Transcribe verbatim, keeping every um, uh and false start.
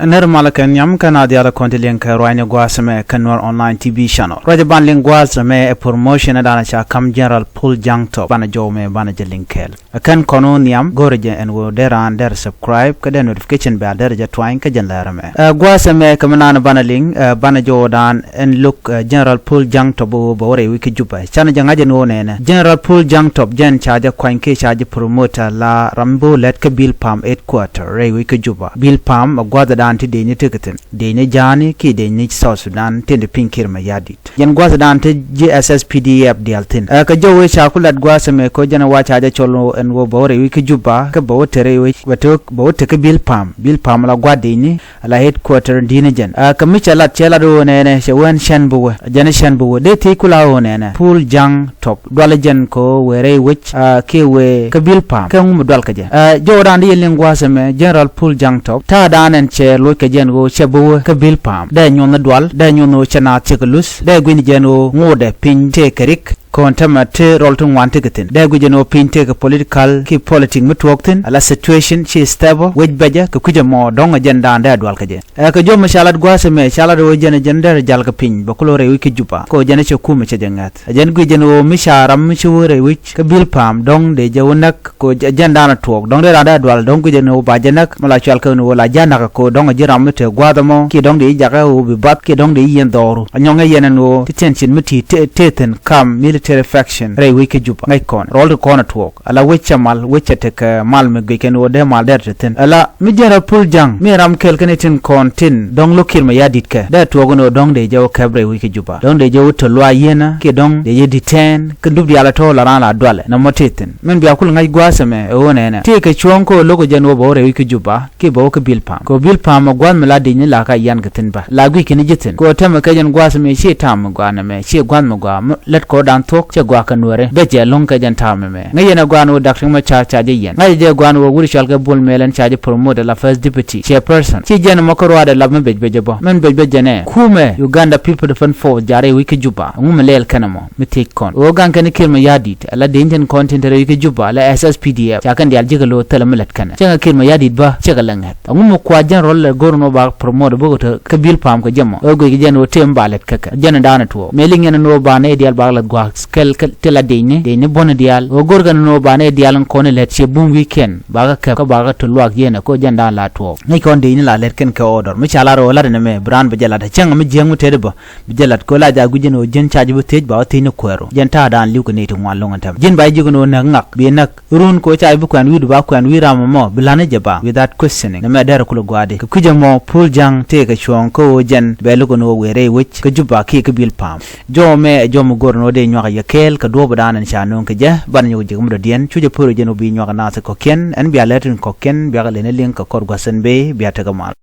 Nɛr malä kɛ nhiam kä naath diaal kɔn ti liŋ kɛ ruacni gua̱a̱th ɛmɛ kä Nuer Online T V channel. Ruacni ban liŋ gua̱a̱th ɛmɛ ɛ promotion ɛ da̱a̱n ca ka̱m General Paul Jaŋ Top, banɛ jɔw mɛ banɛ jɛ liŋ kɛɛl. Ɛ kɛn kɔn wä nhiam, go̱rɛ jɛ ɛn ɣöö dee raan dee subscribe kä dee notification bell dee jɛ tuany kä jɛn lɛr ɛmɛ. Ɛ gua̱a̱th ɛmɛ kɛ mi naan banɛ liŋ, ɛ banɛ jɔw da̱a̱n ɛn lo̱k, ɛ General Paul Jaŋ Top bä wä rɛy wec kä Juba. Canɛ jɛ ŋa̱c ɛn ɣöö nɛnɛ General Paul Jaŋ Top jɛn ca jɛ kuany kiɛ ca jɛ promote la ram bä wä lät kä Bilpam headquarter rɛy wec kä Juba. Bilpam ɛ gua̱a̱th ɛ da̱a̱n ti dëëcni tekɛ thi̱n, dëëcni ja̱a̱ni kiɛ dëëcni South Sudan tin ti piny Kiir Mayardit. Jɛn gua̱a̱th ɛ da̱a̱n ti ji̱ S S P D F diaal thi̱n. Ɛ kɛ jɔw wec ca ku lat gua̱a̱th ɛmɛ kɛ ɣöö jɛn ɛ wa ca jɛ cɔl ɛn ɣöö bä wä rɛy wec kä Juba kä bä wä te rɛy wec, bä te, bä wä te kä Bilpam. Bilpam la gua̱a̱th dëëcni la headquarter di̱n jɛn. Ɛ kɛ mi cɛ lat, cɛ lat ɣöö nɛnɛ cɛ wä ɛn cɛn bi wä, jɛn cɛn bi wä. Dee thiec ku la ɣöö nɛnɛ Paul Jaŋ Top dualɛ jɛn kɛ ɣöö wëë rɛy wec, ɛ kiɛ wëë kä Bilpam, kɛ ŋu mi dual kɛ jɛ. Ɛ jɔw da̱a̱n di yɛ liŋ gua̱a̱th ɛmɛ, General Paul Jaŋ Top ta̱a̱ da̱a̱n ɛn cɛ loc kɛ jɛn ɣöö cɛ bi wä kä Bilpam. Dee nyuɔ̱n dual, dee nyuɔ̱n ɣöö cɛ naath cɛ kɛ luth, dee gui̱n jɛn ɣöö ŋotdɛ piny tëë kɛ rik. Kɔn tämɛ te rɔl ti ŋuan tekɛ thi̱n. Dee guic ɛn ɣöö piny tekɛ political kiɛ politic mi tuɔɔk thi̱n, ala situation ci stable, wec bɛcɛ kɛ kui̱c ɛmɔ dɔ̱ŋ ɛ jɛn da̱a̱n dee dual kɛ jɛ. Ɛ kɛ jɔw mi ca lat gua̱a̱th ɛmɛ, ca lat ɣöö jɛn ɛ jɛn dee rɛ jal kɛ piny bɛ kulɛ rɛy wec kä Juba. Kɛ ɣöö jɛn ɛ cɛ kumɛ cɛ jɛ ŋäth. Ɛ jɛn guic ɛn ɣöö mi ca ram mi ci wä rɛy wec kä Bilpam dɔ̱ŋ dee jɛ wä näk kɛ ɣöö jɛn da̱a̱n ɛ tuɔɔk. Dɔ̱ŋ dee raan dee dual, dɔ̱ŋ guic ɛn ɣöö ba jɛ näk, mi la cual kɛ ɛn ɣöö la ja̱ näk kɛ ɣöö dɔ̱ŋ ɛ ji̱ ram mi te gua̱a̱th ɛmɔ kiɛ dɔ̱ŋ dee ji̱ jakä ɣöö bi bath kiɛ dɔ̱ŋ dee ji̱ yiɛn dhɔru. Ɛ nyɔŋ ɛ yɛn ɛn ɣöö ti tension mi ti te, te thi̱n kam military faction rɛy wec kä Juba. Ŋäc kɔn rɔl ti kɔn ɛ tuɔɔk. Ala wec cɛ mal, wec cɛ tekɛ mal mi guic kɛn ɣöö dee mal dee te thi̱n. Ala mi General Paul Jaŋ mi ram kɛl kɛn itin kɔn tin dɔ̱ŋ lo̱k Kiir Mayardit kɛ, dee tuɔɔk ɛn ɣöö dɔ̱ŋ dee jɛ wä kɛp rɛy wec kä Juba. Dɔ̱ŋ dee jɛ wä te luaac yieenä kiɛ dɔ̱ŋ dee jɛ detain kä dup diaal ɛ tɔ̱ la raan la dualɛ nɔmɔ te thi̱n. Min bia kul ŋa̱c gua̱a̱th ɛmɛ ɛ ɣöö nɛnɛ tëëkɛ cuɔ̱ɔ̱ŋ kä ɣöö lo̱k ɛ jɛn ɣöö bɛ wä rɛy wec kä Juba kiɛ bɛ wä kä Bilpam. Kɛ ɣöö Bilpam ɛ gua̱a̱th mi la dëëcni la ka yian kɛ thi̱n bä, la guic kɛn ji̱ thi̱n. Kɛ ɣöö täämɛ kɛ jɛn gua̱a̱th ɛmɛ /ciɛ ta̱a̱m mi gɔaa nɛmɛ, /ciɛ gua̱a̱th mi gɔaa mi lät kɔn da̱a̱n thuɔ̱k, /cɛ gɔaa kɛ Nuɛri, bɛ jɛ lo̱ŋ kɛ jɛn ta̱a̱m ɛmɛ. Ŋäc yɛn ɛ gɔaa ɛn ɣöö Doctor Machar ca jɛ yiɛn. Ŋa̱cɛ jɛ gɔaa ɛn ɣöö wut cɔal kɛ Bol Mel ɛn ca jɛ promote la first deputy chairperson. /Ciɛ jɛn ɛmɔ kä ruaadɛ lap mi bec bec ɛ bä. Min bec bec jɛn ɛ kumɛ Uganda People Defence Force jaarɛ wec kä Juba. Ɛŋu mi lɛl kɛn ɛmɔ? Mi thiec kɔn ɣöö gaŋ kɛn Kiir Mayardit, ala dëëcni tin kɔn tin te rɛy wec kä Juba, la S S P D F, ca kɛn diaal ji̱ kɛ lo̱o̱ thilɛ mi lät kɛn ɛ. Cäŋɛ Kiir Mayardit bä, cɛ kɛ lɛ ŋäth. Ɛŋu mi kua General ɛ go̱r ɛn ɣöö ba promote bä kɛ te kä Bilpam kɛ jɛ mɔ? Ɣöö guic kɛ jɛn ɣöö tëë mi ba lät kä kɛ. Jɛn ɛ da̱a̱n ɛ tuɔɔk. Mëë liŋ yɛn ɛn ɣöö ba nɛy diaal ba lät gua̱a̱th kɛl, kɛl ti la dëëcni, dëëcni buɔ̱ni diaal. Ɣöö go̱r kɛn ɛn ɣöö ba nɛy diaal ɛn kɔn ɛ lät, /ciɛ bum weekend, ba kɛ kɛp kä ba kɛ te luaak yieenä, kɛ ɣöö jɛn da̱a̱n la tuɔɔk. Ŋäc kɔn dëëcni la lät kɛn kɛ order. Mi ca lar ɣöö lat ɛn ɛmɛ bi raan bi jɛ lat ɛ, cäŋɛ mi jiääk mi tetdä bä bi jɛ lat, kɛ ɣöö la jɛ a guic ɛn ɣöö ji̱n ca ji̱ bi thiec ba wä thiec ni kuääru. Jɛn ta̱a̱ da̱a̱n li̱w kɛ nɛy ti ŋuan lo̱ŋ ɛn tɛm. Ji̱n ba ji̱ jiök ɛn ɣöö näk ŋak, bi näk run kɛ ɣöö ca ji̱ bi kuɛn wi̱i̱du ba kuɛn wi̱i̱ ram ɛmɔ, bi la̱t ni jɛ ba without questioning. Nɛmɛ derɛ kulɛ gɔaa di. Kɛ kui̱c ɛmɔ Paul Jaŋ tëëkɛ cuɔ̱ɔ̱ŋ kä ɣöö jɛn bɛ lo̱k ɛn ɣöö wëë rɛy wec kä Juba kiɛ kä Bilpam. Jɔw ɛmɛ ɛ jɔw mi go̱r ɛn ɣöö dee nyuak ɛ yɛ kɛɛl kɛ duɔ̱ɔ̱p ɛ da̱a̱n ɛn ca nööŋ kɛ jɛ. Banɛ nyɔk ji̱ kɛ mi dɔ̱diɛn. Cu jɛ po̱r ɛ jɛn ɣöö bi nyuak ɛ naath kɔ̱kiɛn. Ɛn bia lɛr tin kɔ̱kiɛn, bia kɛ lɛni liŋ kɛ kɔr gua̱th ɛn bëë, bia tekɛ mal.